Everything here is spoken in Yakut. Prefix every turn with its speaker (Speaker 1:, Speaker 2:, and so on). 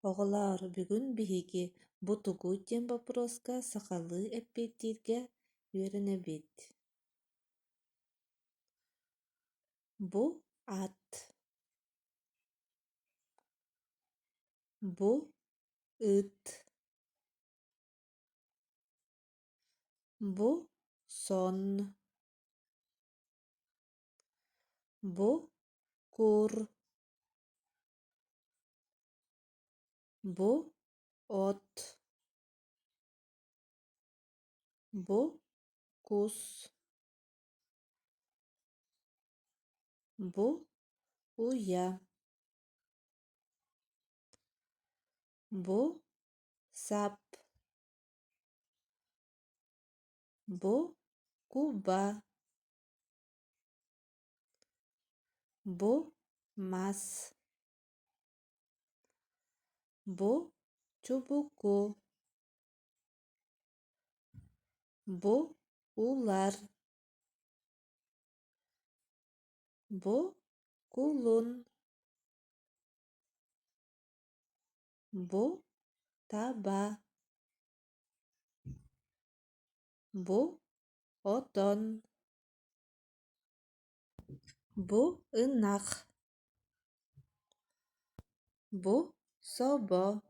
Speaker 1: Оҕолоор, бүгүн биһиги бу тугуй диэн боппуруоска сахалыы эппиэттииргэ үөрэнэбит. Бу ат. Бу ыт. Бу сон. Бу кур. Бу от. Бу кус. Бу уйа. Бу сап. Бу куба. Бу мас. Бу чубуку. Бу улар. Бу кулун. Бу таба. Бу отон. Бу ынах. Бу собо.